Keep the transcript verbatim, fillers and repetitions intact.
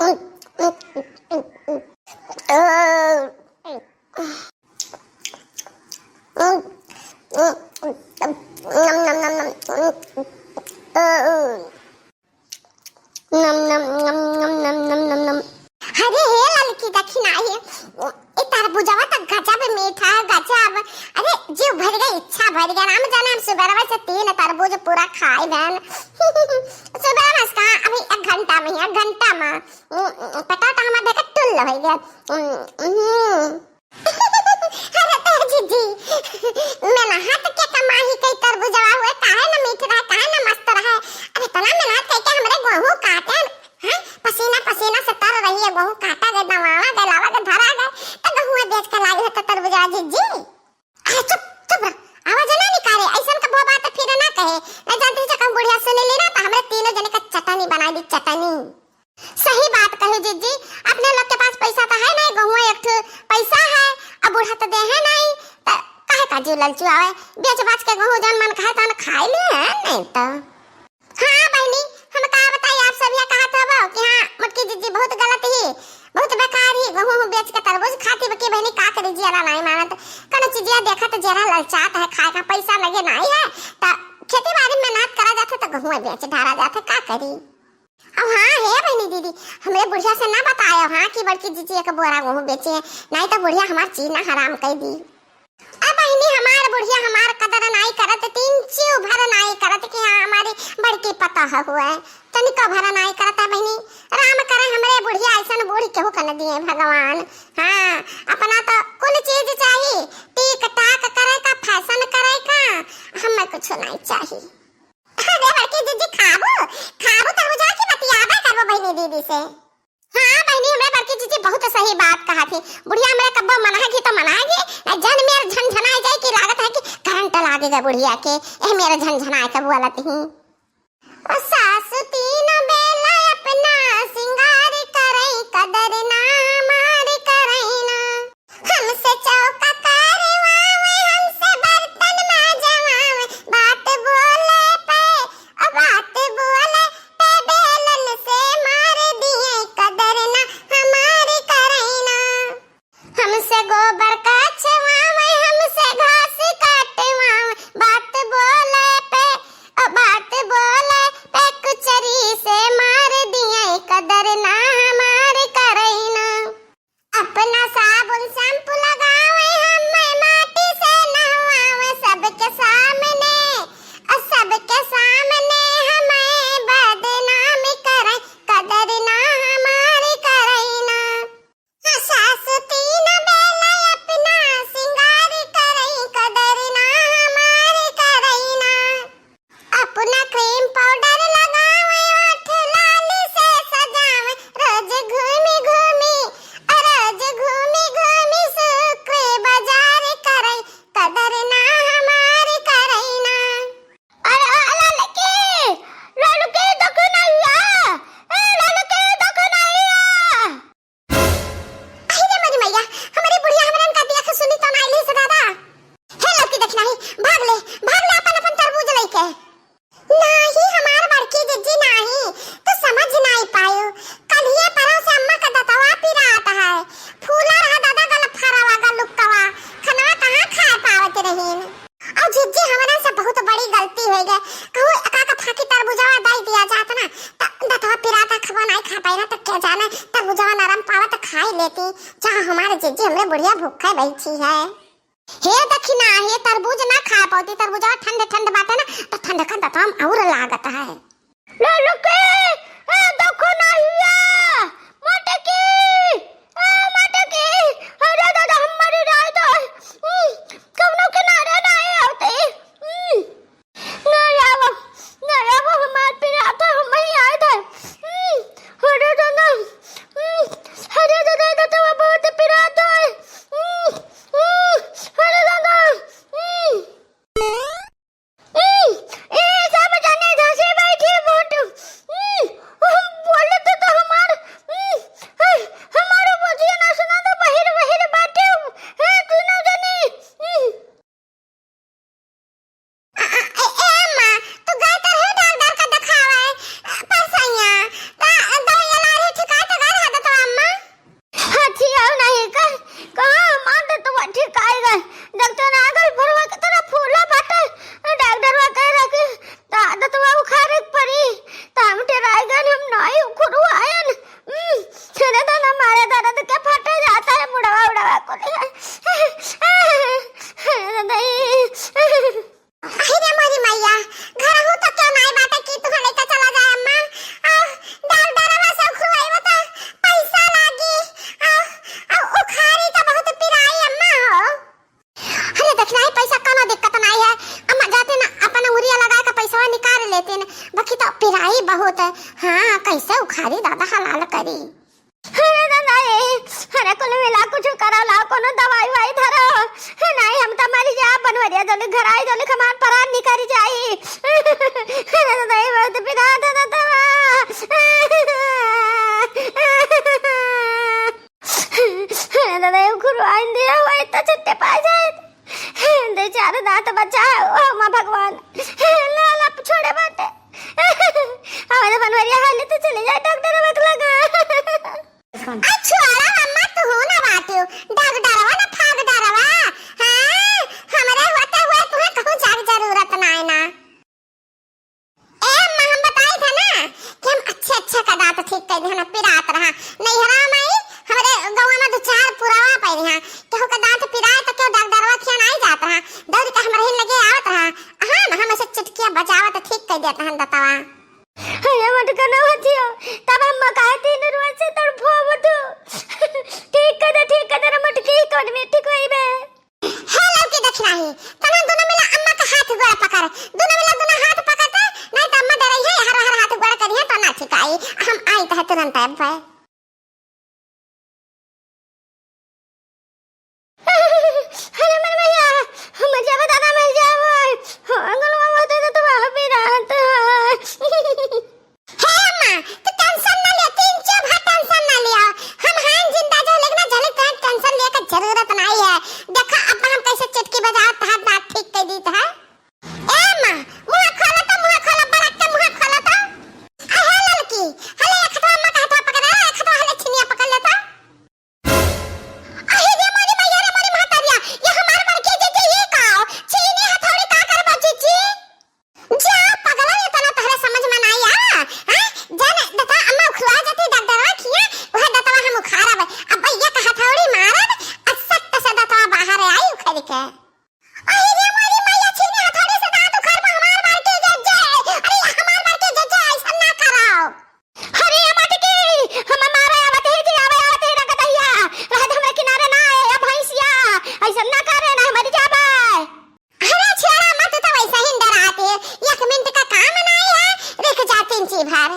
नम नम नम नम। नम नम नम नम नम नम नम नम। अरे हे ललकी, देखी ना, हे, ए तरबुजवा त गजब मीठा है, गजब। अरे जीव भर गया, इच्छा भर गया। राम जाने हम सुबह से तीन तरबूज पूरा खाए बहन। सुबह में इसका अभी एक घंटा में, एक घंटा में, उम, उम, पटाटा हमार देख के टुल्ल हो गया। उम, उम। अरे तो जीजी, मेहनत के कमाई कई तरबुजवा हुए, काहे न मीठ रहे, काहे न मस्त रहे। अरे इतना मेहनत करके हमरे गेहूं काटे हैं, पसीना पसीना से तर रही है, गेहूं काटा गए, दवावा गए, लावा गए, धरा गए, तो गेहूं बेच के लाई है तो तरबुजवा जीजी। अरे चुप, चुप रह, आवाज ना निकाले, ऐसन कबो बात फिर ना कहे, न जानते जब हम बुढ़िया सुन ली ना तो हमरे तीनों जने का चटनी बना दी, चटनी। सही बात कही जीजी, अपने लोग के पास पैसा तो है नहीं, गहुआ एक ठो पैसा है, अब बूढ़ा तो दे है नहीं, तो काहे का जीव ललचुआवे, बेच बाच के गहूँ जौन मन कहे तौन खाए ले है, नहीं तो। हाँ बहनी, हम का बताई, आप सब यह कहत हबो कि हाँ, मोटकी जीजी बहुत गलत ही, बहुत बेकार ही, गहूँ बेच के तरबूज खाती बकी बहनी, का करी, जियरा नहीं मानत, कौनो चीजिया देखा तो जियरा ललचात है, खाए का पैसा लगे नहीं है, तो खेती बाड़ी में मेहनत करा जात है तो गहूँ बेच डारा जात है, का करी। अब हाँ हे बहनी दीदी, हमरे बुढ़िया से ना बतायो हाँ कि बड़की जीजी एक बोरा गेहूं बेचे है, नहीं तो बुढ़िया हमार जीना हराम कर दी। अब बहनी हमार बुढ़िया हमार कदर नाई करत, तीन चीव भर नाई करत कि हाँ हमारी बड़की पतोह हुए, तनिको भर नाई करत है बहनी। राम करे हमरे बुढ़िया ऐसन बूढ़ी केहू कन दिए भगवान। हाँ, अपना तो कुल चीज चाही, टीक टाक करे का, फैशन करे का, हमें कुछ नहीं चाही। अरे बड़की जीजी, खाबू, खाबू तरबुजवा की बतियाबे करबो बहिनी दीदी से। हाँ बहिनी, हमरे बड़की जीजी बहुत सही बात कहा थी। बुढ़िया हमरे कब्बो मनाएगी तो मनाएगी, ना जन मेर झनझनाए जाए कि लागत है कि करंट लागे गए बुढ़िया के, ए मेर झनझनाए के बोलत ही। ओ सासु तीन बेला अपना सिंगार करई, कदर ना हमार करई ना। हमसे चौका करवावे, हमसे बर्तन माजवावे, बात बोले पे, ओ बात बोले पे बेलन से मार दिए, कदर ना हमार करई ना। हमसे गोबर कचवावे, हमसे घास काटवावे, बात बोले पे, ओ बात बोले पे कुचरी से मार दिए, कदर ना हमार करई ना। अपना साबुन शैम्पू लगावे, हमें माटी से नहवावे, सबके सामने, अ, सबके सामने हमें बदनाम करे, कदर ना हमार करई ना। हाँ, सासु तीन बेला अपना सिंगार करई, कदर ना हमार करई ना। अपना क्रीम पाउडर लगावे, ओठ लाली से सजावे, रोज घूमी घूमी, रोज घूमी घूमी शुक्र बाजार करे, कदर ना हमार करई ना। अरे ओ ललकी, ललकी देखो ना हिया, ए ललकी देखो ना हिया। अहि रे मोरी मैया, हमरी बुढ़िया हमरन का देख सुनी तो ना आइली से दादा। हे लड़की देखना ही, भाग ले, भाग ले अपन अपन तरबूज लेके। नाही हमार बड़की जिज्जी नाही, तू समझ नाही पायो। कलिए परो से अम्मा का दतवा पिरात है। फूला रहा दादा गल फरावा गल लुक्कवा, खनवा कहाँ खाए पावत रहीन। और जिज्जी, हमरन से बहुत बड़ी गलती होइ गए। कहूँ एका का फाकी तरबुजवा दाई दिया जात ना, त दतवा पिरात है, खबा नाई खा पाई ना, त क्या जाने तरबुजवा नरम पावत खाई लेती। जहाँ हमारे जिज्जी हमरे बुढ़िया भूखे बैठी है। हे दखिना, हे तरबूज ना खा पावती, तरबुजवा ठंड ठंड बाटे ना, त ठंड का दतवा में और लागत है। ललकी, ए, देखो ना हिया, मटकी, ए, मटकी, अरे दादा, हमारी राय दो, हम्म, कौनो किनारे ना आए होते, हम्म, ना आवा, ना आवा, हमार पिरात है, हम ही आए थे, हम्म, अरे दादा, हम्म, अरे दादा, दादा, वो बहुत पिरात है, हम्म, हम्म, अरे दादा, हम्म। ई, ई सब जने धसी बैठी वोट। ई, पिराई बहुत है। हाँ, कैसे उखारी दादा, हलाल करी। अरे दादा ए, अरे कुल मिला कुछ करा ला, कोनो दवाई वाई धरो। नहीं, हम तो मरी जा, बनवरिया जल्दी घर आई, जल्दी हमार प्राण निकल जाई। अरे दादा ए, बहुत पिरात है दादा। अरे दादा ए, गुरु आइन दिया हुआ, इतना छुट्टे पा जाए। दे चार दांत बचा है, ओ माँ भगवान, लाल आप छोड़े बाटे। हमारे बनवरिया हाले तो चले जाए डॉक्टर बक लगा। आ छोड़ा अम्मा, तू हो ना बाटियो, डॉक्टरवा ना फागडरवा। हाँ, हमरे होते हुए तुम्हें कहूँ जाग जरूरत ना है ना। ए अम्मा, हम बताई था ना कि हम अच्छे अच्छे का दांत ठीक कर देना, पिरात रहा। नैहरा माई, हमरे गौवा में दो चार पुरावा पाई रहा, केहू का दांत पिराए तो केहू डॉक्टरवा खियान आई जात रहा, दौड़ के हमरे ही लगे आवत रहा। हाँ ना, हम ऐसे चुटकिया बजावत ठीक कर देत हन दतवा। अरे मटका ना होतियो, तब हम मकाए तीन रोज से तड़फो बटू। ठीक कर दे, ठीक कर दे रे मटकी, कौन में ठीक होई बे? हे लौकी दखिनाही, तनन दुनो मिला अम्मा का हाथ गोड़ पकड़, दुनो मिला दुनो हाथ पकड़ दे, नहीं तो अम्मा डरई है, हर हर हाथ गोड़ करिहे तो ना ठीक आई, हम आई तो है तुरंत अब। अरे मर भैया, मर जाबो दादा, मर जाबो। हाँ, गलवा बहुत है तो वहाँ भी रहत है। हे अम्मा, तू tension ना लियो, तीन चौभा tension ना लियो। हम हैं जिंदा जो, लेकिन झलक तो tension लिए का जरूरत नहीं है। देखा अब हम कैसे चुटकी बजावत तहार दांत ठीक कर दीत है। ए अम्मा, मुंह खोला तो, मुंह खोला, बड़क के मुंह खोला तो। आ हे ललकी, हले एक हाथवा अम्मा का हाथवा पकड़, एक हाथवा हले छिनिया पकड़ लेता। अहे रे मोरी मैया रे मोरी महतारिया, ये हमार बड़के जीजी, ये का हो? चीनी हथौड़ी का करबा जीजी? जा पगला, ये तना तहरे समझ में ना आया, हैं? जाने दता अम्मा उखलवा जाती डॉक्टरवा खिया, वह दतवा हम उखाड़ब। अब ये का हथौड़ी मारब, आ सख्त से दतवा बाहर आई उखड़ के। अरे रे मोरी मैया, छीने हथौड़ी से दांत उखाड़ बा हमार मार के जज्जे। अरे हमार मार के जज्जे, ऐसा ना कराओ। अरे ये मटकी, हम मारे आवत ही जी, आवे आवत ही रंग दैया। रहत हमरा किनारे ना आए, अब भैंसिया, ऐसा ना करे ना, मर जाबे। अरे छेड़ा मत, तो वैसा ही डराते, एक मिनट का काम ना है, रुक जा तीन ची भर।